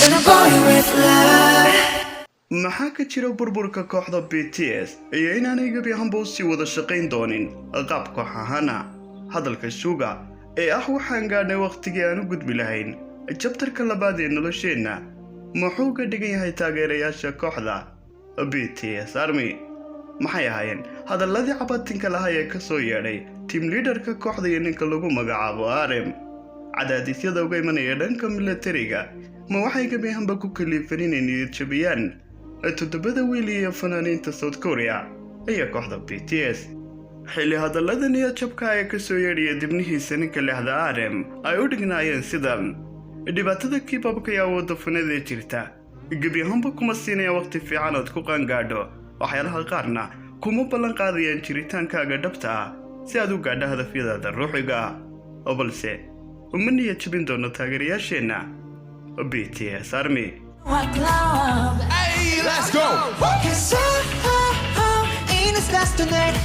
Than a boy with love. Maxaa ka jira burburka kooxda BTS iyo inaanay gebi ahaanba u sii wada shaqayn doonin qaab koox ahaana? Hadalka Suga ee ah "Waxaan gaadhnay wakhtigii aan u gudbi lahayn chapterka labaad ee nolosheenna" muxuu ka dhigan yahay taageerayaasha kooxda BTS ARMY? Maxay ahaayeen hadalladii cabatinka lahaa ee ka soo yeedhay team leaderka kooxda iyo ninka lagu magacaabo RM? Cadaadisyada uga imanaya dhanka milatariga ma waxay gebi ahaanba ku kaliifan inay niyad jabiyaan toddobada wiil iyo fanaaniinta South Korea iyo kooxda BTS, xilli hadallada niyad jabka ee kasoo yeedhaya dibnihiisa ninka lexda RM ay u dhignaayeen sidan: "Dhibaatada K-popka iyo awoodda fanada jirta gebi ahaanba kuma siinaya waqti fiican ood ku qaangaadho. Waxyaalaha qaarna kuma ballan qaadayaan jiritaankaaga dhabta ah si aad u gaadho hadafyadaada ruuxiga ah, balse uma niyad jabin doono taageerayaasheenna BTS ARMY." What love? Hey, let's go. 'Cause I'm in this last tonight.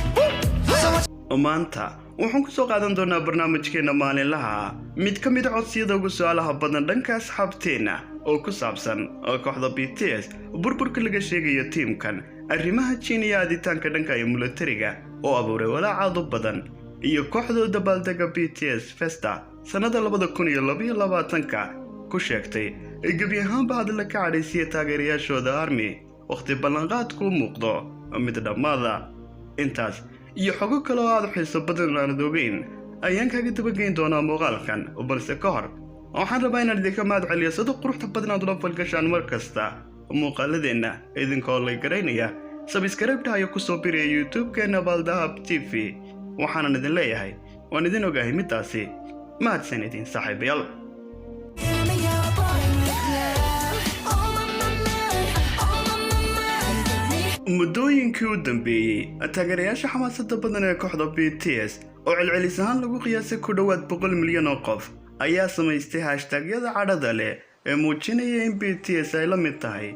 So much. Maanta waxaan ku soo qaadan doonaa barnaamijkeenna maalinlaha ah mid ka mid a codsiyada ugu su-aalaha badan dhanka asxaabteenna oo ku saabsan kooxda BTS, burburka laga sheegayo tiimkan, arrimaha Jin iyo aaditaanka dhanka iyo milatariga oo abuuray walaacaadu badan, iyo kooxdoo dabaaldega BTS Festa sannada 2022-ka ku sheegtay gebi ahaanba hadla ka cadhaysiya taageerayaashooda ARMY wakhti ballanqaadku u muuqdo mid dhammaada. Intaas iyo xogo kale oo aada u xiiso badan oo aanad ogeyn ayaan kaaga dabageyn doonaa muuqaalkan, balse ka hor waxaan rabaa inaan idinka mahad celiyo sida quruxda badan aad ula falgashaan mar kasta muuqaaladeenna, idinkoo lay garaynaya, subscribe-ta ayo kusoo biraya YouTube-keenna Baaldahab TV. Waxaanan idin leeyahay, waan idin ogahay middaasi. Mahadsan idin, saaxiibayaal. Give me your boy with love. Oh my my my, oh my my my. Muddooyinkii u dambeeyey, taageerayaasha xamaasada badan ee kooxda BTS oo celcelis ahaan lagu qiyaasay ku dhowaad 100 milyan oo qof ayaa samaystay hashtagyada cadhada leh ee muujinaya in BTS ay la mid tahay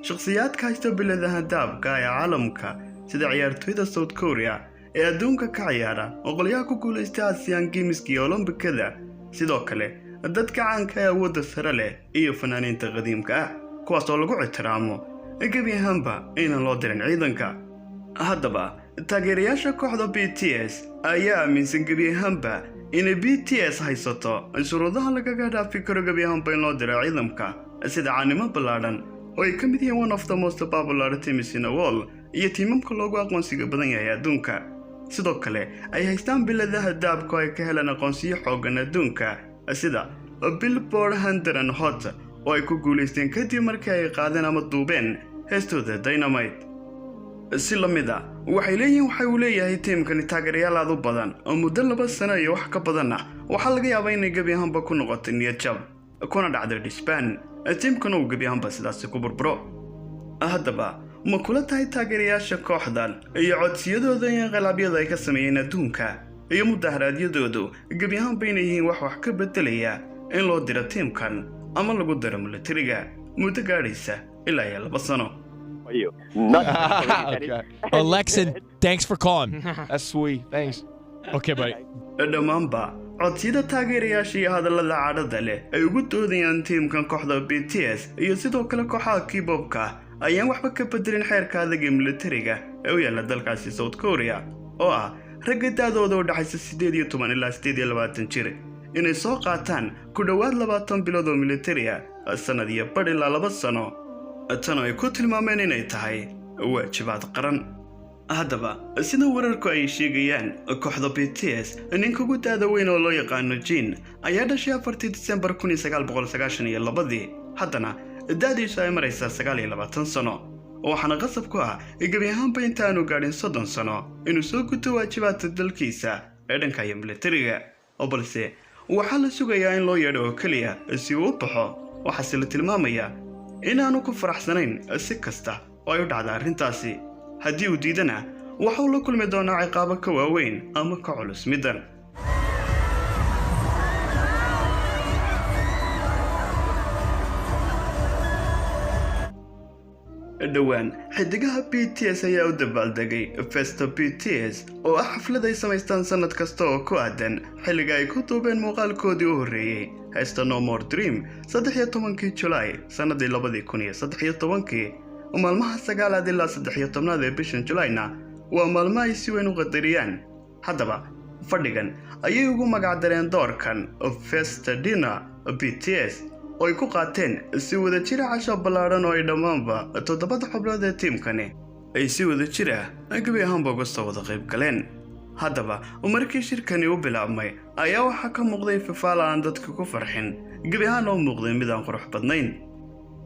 shakhsiyaadka haysta biladaha dahabka ee caalamka, sida ciyaartoyda South Korea ee adduunka ka ciyaara oo qolyaha ku guulaystay Asian Gameska iyo Olombikada, sidoo kale dadka caanka ee awoodda sare leh iyo fanaaniinta qadiimka ah, kuwaas oo lagu ictiraamo gebi ahaanba inaan loo dirin ciidanka. Haddaba, taageerayaasha kooxda BTS ayaa aaminsan gebi ahaanba inay BTS haysato shuruudaha lagaga dhaafi karo gebi ahaanba in loo diro ciidanka, sida caanimo ballaadhan oo ay ka mid yihiin one of the most popular teams in the world iyo tiimamka loogu aqoonsiga badan yahay adduunka, sidoo kale ay haystaan biladaha dahabka oo ay ka helaan aqoonsiyo xoogan adduunka, sida Billboard 100 Hot oo ay ku guulaysteen kadib markii ay qaadeen ama duubeen heestooda Dynamite. Si la mid a waxay leeyihiin, waxa uu leeyahay tiimkani taageerayaal aad u badan oo muddo 2 sano iyo wax ka badanna waxaa laga yaabaa inay gebi ahaanba ku noqotay niyad jab kuna dhacday disband, tiimkana uu gebi ahaanba sidaasi ku burburo. Haddaba, ma kula tahay taageerayaasha kooxdan iyo codsiyadooda iyo inqilaabyada ay ka sameeyeen adduunka iyo mudaharaadyadoodu gebi ahaanba inay yihiin wax wax ka beddelaya in loo diro tiimkan ama lagu diro militariga muddo gaadhaysa ilaa iyo 2 sano? You. Not Okay. Alexin, thanks for calling. That's sweet. Thanks. Okay, buddy. Dhammaanba codsiyada taageerayaasha iyo hadallada cadhada leh ay ugu doodayaan tiimkan kooxda BTS iyo sidoo kale kooxaha K-popka ayaan waxba ka bedelin xeerka adag ee militariga ee u yaalla dalkaasi South Korea, oo ah ragga da'dooda u dhaxaysa 18 ilaa 28 jir inay soo qaataan ku dhowaad 20 bilood oo militari ah, sannad iyo badh ilaa 2 sano, tan ay ku tilmaameen inay tahay waajibaad qaran. Haddaba, sida wararku ay sheegayaan, kooxda BTS ninka ugu da'da weyn oo loo yaqaano Jin ayaa dhashay 4-tii Disembar 1992-dii, haddana da'diisu ay maraysaa 29 sano, waxaana qasab ku ah gebi ahaanba intaanu gaadhin 30 sano inuu soo guto waajibaadka dalkiisa ee dhanka iyo militariga, balse waxaa la sugayaa in loo yeedho oo keliya si uu u baxo. Waxaase la tilmaamayaa inaanu ku faraxsanayn si kasta oo ay u dhacda arrintaasi. Haddii uu diidana, waxauu la kulmi doonaa ciqaabo ka waaweyn ama ka culus middan. Dhowaan xidigaha BTS ayaa u dabaaldegay Festa BTS, oo ah xaflad ay samaystaan sannad kasta oo ku aadan xilliga ay ku duubeen muuqaalkoodii u horreeyey heesta No More Dream, 13-kii Julaay sannadii 2013-kii. Maalmaha 9aad ilaa 13aad ee bishan Julayna waa maalmo ay si weyn u qadariyaan. Haddaba fadhigan ayay ugu magacdareen doorkan Festa Dinner BTS, oo ay ku qaateen si wada jira casho ballaadhan oo ay dhammaanba toddobada xubnood ee tiimkani ay si wada jir ah gebi ahaanba uga soo wada qayb galeen. Haddaba markii shirkani u bilaabmay ayaa waxaa ka muuqday fifaala aan dadka ku farxin, gebi ahaan oo muuqday mid aan qurux badnayn.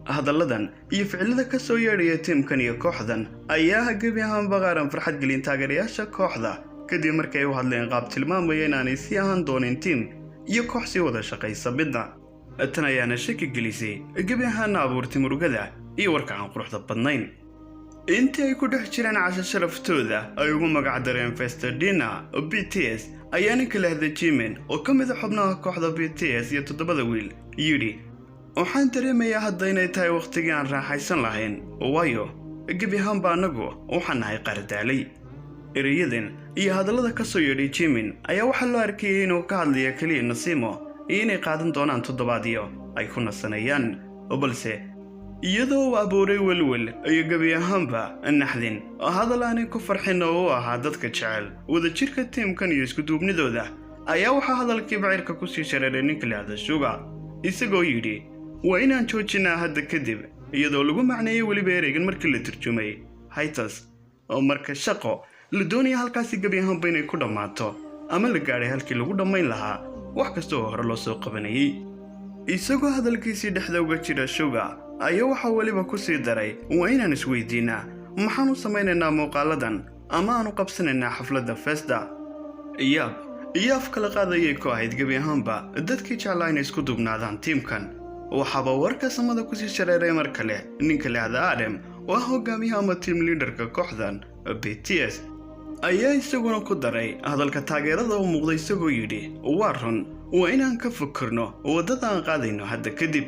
Hadalladan iyo ficilada ka soo yeedhaya tiimkan iyo kooxdan ayaa gebi ahaanba qaaran farxad gelin taageerayaasha kooxda, kadib markii ay u hadleen qaab tilmaamaya inaanay sii ahaan doonin tiim iyo koox sii wada shaqaysa midna. Tan ayaana shaki gelisay, gebi ahaana abuurtay murugada iyo warka aan quruxda badnayn. Intii ay ku dhex jireen casho sharaftooda ay ugu magac dareen Festa Dinner BTS ayaa ninka lahda Jimin, oo ka mid a xubnaha kooxda BTS iyo toddobada wiil, yidhi: "Waxaan dareemayaa hadda inay tahay wakhtigii aan raaxaysan lahayn, waayo gebi ahaanba annagu waxaan nahay qardaalay." Ereyadan iyo hadallada ka soo yeedhay Jimin ayaa waxaa loo arkayay inuu ka hadlaya keliya nasiimo iyo inay qaadan doonaan toddobaadyo ay ku nasanayaan, balse iyadoo uu abuuray welwel iyo gebi ahaanba naxdin, hadal aanay ku farxin oo u ahaa dadka jecel wadajirka tiimkan iyo iskuduubnidooda, ayaa waxaa hadalkii bacirka kusii shareeray ninka lahda Suga, isagoo yidhi: "Waa inaan joojinaa hadda kadib," iyadoo lagu macneeyey weliba ereygan markii la turjumay hiatus, oo marka shaqo la doonaya halkaasi gebi ahaanba inay ku dhammaato ama la gaadhay halkii lagu dhammayn lahaa wax kasta oo hore loo soo qabanayey. Isagoo hadalkiisii dhexda uga jira Suga ayaa waxaa weliba ku sii daray: "Waa inaan isweydiinaa, maxaan u samaynaynaa muuqaaladan ama aanu qabsanaynaa xafladda Festa?" Yaab iyo af kala qaadayay ku ahayd gebi ahaanba dadkii jeclaa inay isku dubnaadaan tiimkan. Waxaaba warka samada kusii shareeray mar kale ninka lehda RM, oo ah hogaamiyaha ama team leaderka kooxdan BTS, ayaa isaguna ku daray hadalka taageerada u muuqday, isagoo yidhi: "Waa run, waa inaan ka fikirno waddada aan qaadayno hadda kadib."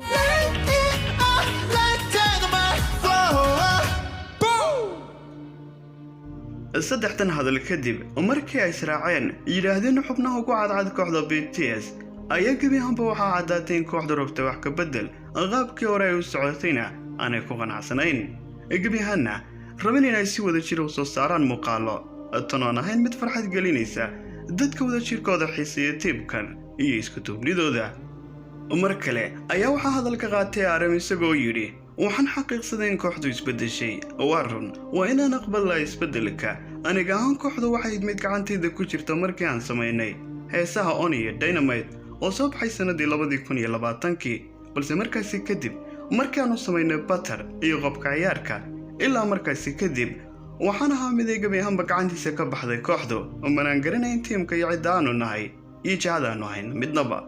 Light it up like dynamite. Blow up. Boom! Saddexdan hadal kadib markii ay israaceen yidhaahdeen xubnaha ugu cadcad kooxda BTS, ayaa gebi ahaanba waxaa caddaatay in kooxdu rabtay wax ka beddel qaabkii hore ay u socotayna aanay ku qanacsanayn, gebi ahaanna rabin inay si wada jira u soo saaraan muuqaalo. Tan oon ahayn mid farxad gelinaysa dadka wadajirkooda xiiseeya tiimkan iyo isku duubnidooda. Mar kale ayaa waxaa hadalka qaatay RM, isagoo yidhi: "Waxaan xaqiiqsaday in kooxdu isbeddeshay. Waa run, waa inaan aqbalaa isbeddelka. Aniga ahaan kooxdu waxay mid gacantayda ku jirta markii aan samaynay heesaha On iyo Dynamite oo soo baxay sannadii 2020-kii, balse markaasi kadib markaanu samaynay Butter iyo qobka ciyaarka, ilaa markaasi kadib waxaan ahaa mid ay gebi ahaanba gacantiisa ka baxday kooxdu. Manaan garanayn tiimka iyo cidda aanu nahay iyo jihada aanu hayno midnaba."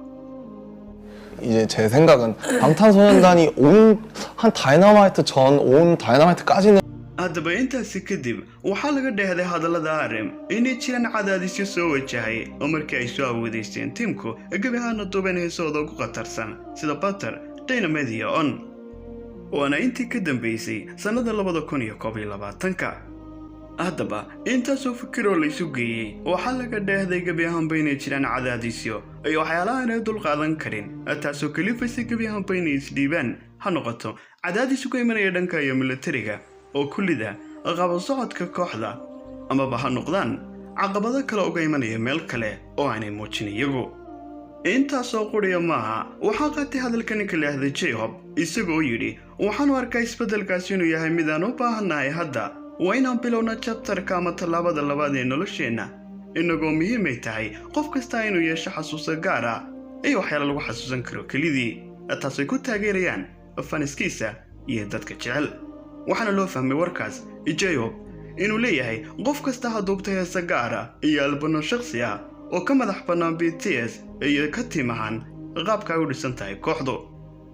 이제 제 생각은 방탄소년단이 온 한 다이너마이트 전 온 다이너마이트까지는 Haddaba intaasi kadib waxaa laga dheehday hadallada RM inay jiraan cadaadisyo soo wajahay oo markii ay soo awoodaysteen tiimku gebi ahaana duubeen heesahooda ugu khatarsan sida Butter, Dynamite iyo On, waana intii ka dambeysay sannada 2021-ka. Haddaba intaasoo fikiroo laysu geeyey waxaa laga dheehday gebi ahaanba inay jiraan cadaadisyo iyo waxyaalaha aanay dul qaadan karin, taasoo kalifaysa gebi ahaanba inay isdhiibaan, ha noqoto cadaadis uga imanaya dhanka iyo militariga oo kullida qabo socodka kooxda, amaba ha noqdaan caqabado kale uga imanaya meel kale oo aanay muujin iyagu. Intaasoo quriya maaha. Waxaa qaatay hadalka ninka laahda J-Hope, isagoo yidhi: "Waxaanu arkaa isbeddelkaasi inuu yahay mid aan u baahannahay. Hadda waa inaan bilowna chapterka ama tallaabada labaad ee nolosheenna, inagoo muhiimay tahay qof kasta inuu yeesho xasuuso gaar ah iyo waxyaala lagu xasuusan karo kelidii, taasay ku taageerayaan fanskiisa iyo dadka jecel." Waxaana loo fahmay warkaas J-Hope inuu leeyahay qof kasta ha duubtay heese gaara iyo albano shakhsi ah oo ka madax bannaan BTS iyo ka tiim ahaan qaabka ay u dhisan tahay kooxdu.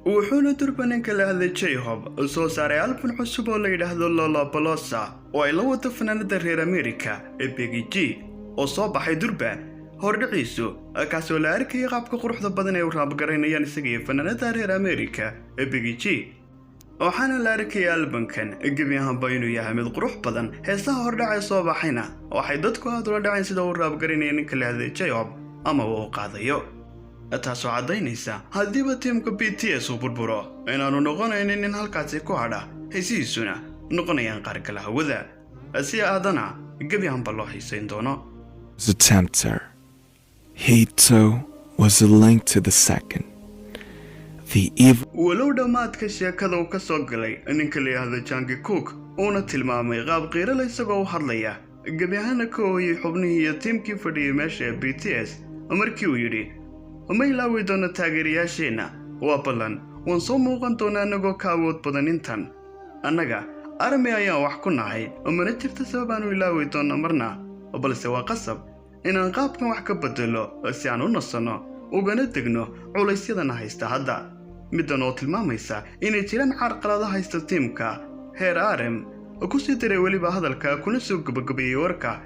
Wuxuuna durba ninka la hadlay J-Hope soo saaray album cusub oo la yidhaahdo Lollapalooza, oo ay la wado fanaanada reer America ee Becky G, oo soo baxay durba hordhiciisu, kaasoo la arkayay qaabka quruxda badan ee u raabgaraynayaan isaga iyo fanaanada reer America ee Becky G. Waxaana la arkaya albankan gebi ahaanba inuu yahay mid qurux badan. Heesaha hordhacee soo baxayna waxay dadku aad ula dhaceen sida uu raabgarinaya ninka la hadlay J-Hope ama uu qaadayo, taasoo caddaynaysa haddiiba tiimka BTS uu burburo inaanu noqonaynin nin halkaasi ku hadha, heesihiisuna noqonayaan qaar kala hawada si aadana gebi ahaanba loo xiisayn doono. Was a tempter. He too was linked to the second. The evil Walow dhammaadka sheekada uu ka soo galay ninka la yidhaahdo Jungkook, uuna tilmaamay qaab qiirala isagoo u hadlaya, gebi ahaana ka ooyey xubnihii iyo tiimkii fadhiyey meesha ee BTS markii uu yidhi: "Ma ilaawi doono taageerayaasheenna, waa ballan, waan soo muuqan doonaa annagoo ka awood badan intan. Annaga ARMY ayaan wax ku nahay, mana jirto sabab aanu ilaawi doonno marna, balse waa qasab inaan qaabkan wax ka bedelo si aan u nasanno ugana degno culaysyadana haysta hadda." Middan oo tilmaamaysa inay jiraan carqalado haysta tiimka heer RM. Ku sii daray weliba hadalka kuna soo gabagabeeyey warka: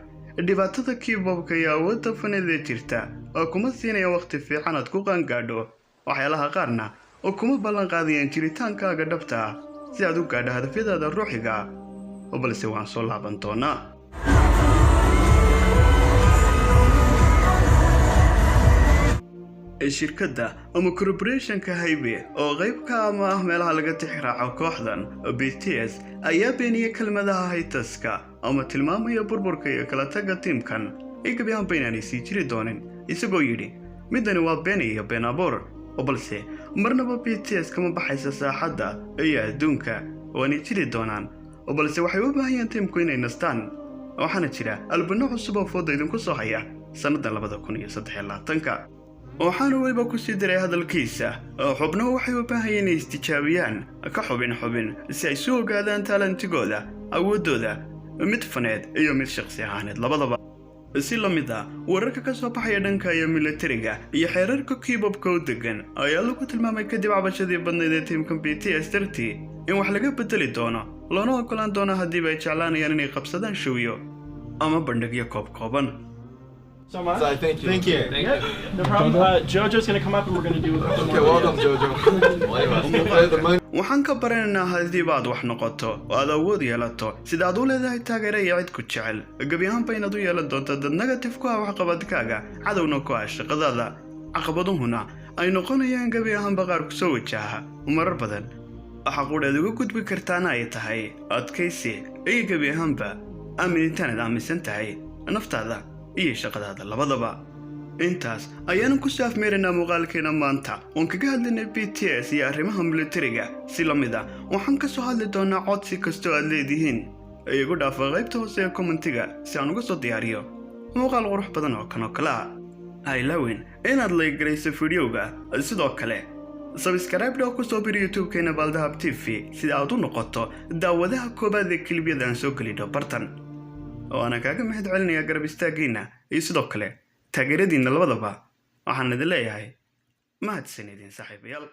"Dhibaatada K-pop-ka iyo awoodda faneed ee jirta oo kuma siinaya wakhti fiican aad ku qaangaadho waxyaalaha qaarna, oo kuma ballan qaadayaan jiritaankaaga dhabta ah si aad u gaadho hadafyadaada ruuxiga, balse waan soo laaban doonaa." Shirkadda ama corporationka HYBE oo qayb ka ama ah meelaha laga tixraaco kooxdan BTS ayaa beeniyey kelmadaha haters-ka ama tilmaamaya burburka iyo kala tagga tiimkan ay gebi ahaanba inaanay sii jiri doonin, isagoo yidhi: "Midani waa been iyo been abuur, balse marnaba BTS kama baxaysa saaxadda iyo adduunka, waanay jiri doonaan, balse waxay u baahan yihiin tiimku inay nastaan. Waxaana jira albano cusub oo fooda idinku soo haya sannadan 2023-ka." Waxaana weliba ku sii daray hadalkiisa: "Xubnuhu waxay u baahan yihiin inay istijaabiyaan ka xubin xubin si ay su ogaadaan talent-igooda, awooddooda, mid faneed iyo mid shaqsi ahaaneed labadaba." Si la mid ah wararka ka soo baxaya dhanka iyo militariga iyo xeerarka K-pop-ka u degan ayaa lagu tilmaamay kadib cabashadii badnayd ee tiimka BTS dartii in wax laga bedeli doono, loona ogolaan doono haddiiba ay jeclaanayaan inay qabsadaan show-yo ama bandhigyo koob kooban. So much. Sorry, thank you. Thank you. Thank Yeah, you. no problem. Jojo's gonna come up and we're gonna do a couple Okay, more well done, videos. Jojo. The money. Waxaan ka baranaynaa haddiiba aad wax noqoto oo aad awood yeelato, sida aad u leedahay taageero iyo cid ku jecel, gebi ahaanba inaad u yeelan doonto dad negative ku ah waxqabadkaaga, cadowna ku ah shaqadaada, caqabaduhuna ay noqonayaan gebi ahaanba qaar ku soo wajaha marar badan. Waxa qudheed uga gudbi kartaana ay tahay adkaysi iyo gebi ahaanba aaminitaanaad aaminsan tahay naftaada iyo shaqadaada labadaba. Intaas ayaanu ku soo afmeeraynaa muuqaalkeena maanta oon kaga hadlaynay BTS iyo arrimaha militariga. Si la mid ah waxaan ka soo hadli doonaa codsi kastoo aad leedihiin igu dhaafa qaybta hoose ee comment-iga si aan uga soo diyaariyo muuqaal qurux badan oo kan oo kale ah. Ha ilaawin inaad like-garayso video-ga, sidoo kale subscribe dhow ku soo biri YouTube-keena Baaldahab TV sida aad u noqoto daawadaha koowaad ee clip-yada aan soo gelidho bartan, oo aanan kaaga mahad celinaya garab istaaggiinna iyo sidoo kale taageeradiinna labadaba. Waxaan idin leeyahay mahadsan idin, saaxiibayaal.